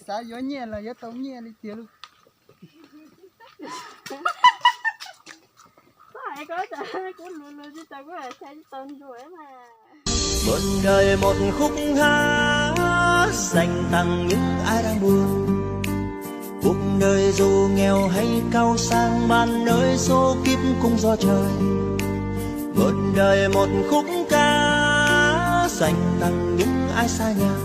xav yuav nyiaj los yuav tau nyiaj li tiag lauj. Muôn đời một khúc hát dành tặng những ai đang buồn. Cuộc đời dù nghèo hay cao sang, bạn ơi, số kiếp cũng do trời. Muôn đời một khúc ca dành tặng những ai xa nhà.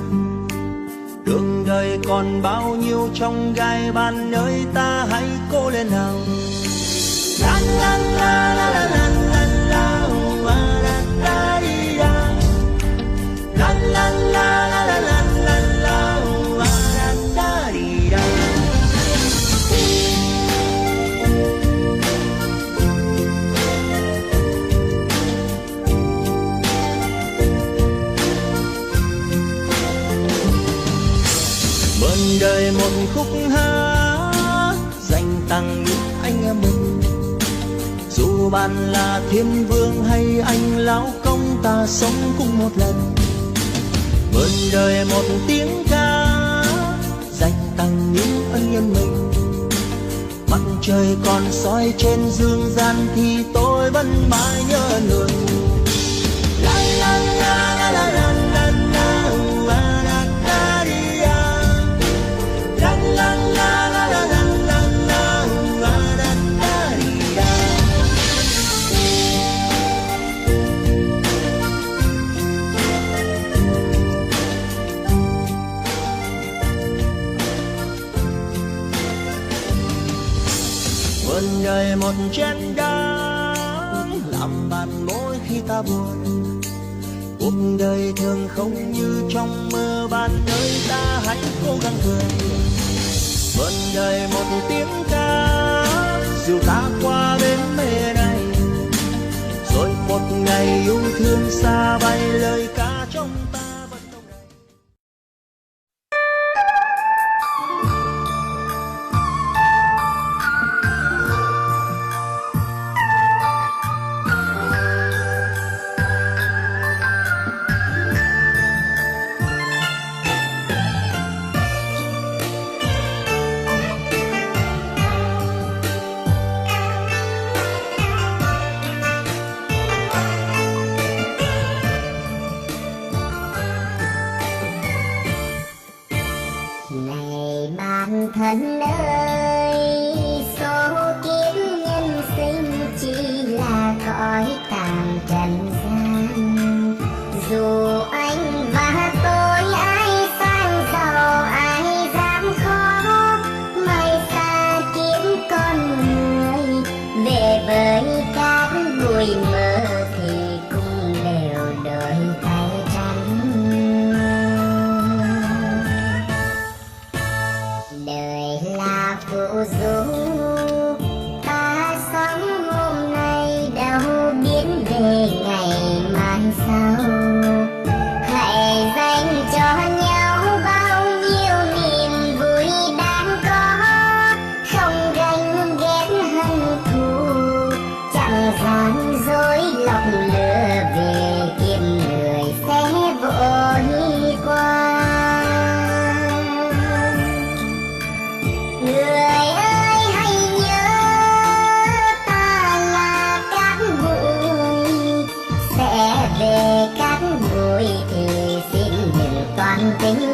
Đường đời còn bao nhiêu chông gai, bạn ơi, ta hãy cố lên nào. Mượn đời một khúc hát dành tặng những anh em mình. Dù bạn là thiên vương hay anh lao công, ta sống cùng một lần. Mượn đời một tiếng ca dành tặng những anh em mình. Mặt trời còn soi trên dương gian thì tôi vẫn mãi nhớ người. Muôn đời một chén đắng làm bạn mỗi khi ta buồn. Cuộc đời thường không như trong mơ, bạn ơi, ta hãy cố gắng vươn. Muôn đời một tiếng ca, dù ta qua bến mê này, rồi một ngày yêu thương xa bay, lời ca trong ta vẫn. Này bạn thân ơi, số kiếp nhân sinh chỉ là cõi tạm trần gian. Dù anh và tôi ai sang giàu ai gian khó, mai xa kiếp con người, về với cát bụi mơ thì cũng đều đổi thay chăng. Đời là phù du, ta sống hôm nay đâu biết về ngày mai sau. Hãy dành cho nhau bao nhiêu niềm vui đáng có, không ganh ghét hận thù, chẳng gian dối lọc lừa về kiếp người sẽ vội qua. Người ơi hãy nhớ, ta là cát bụi, sẽ về cát bụi thì xin đừng toan tính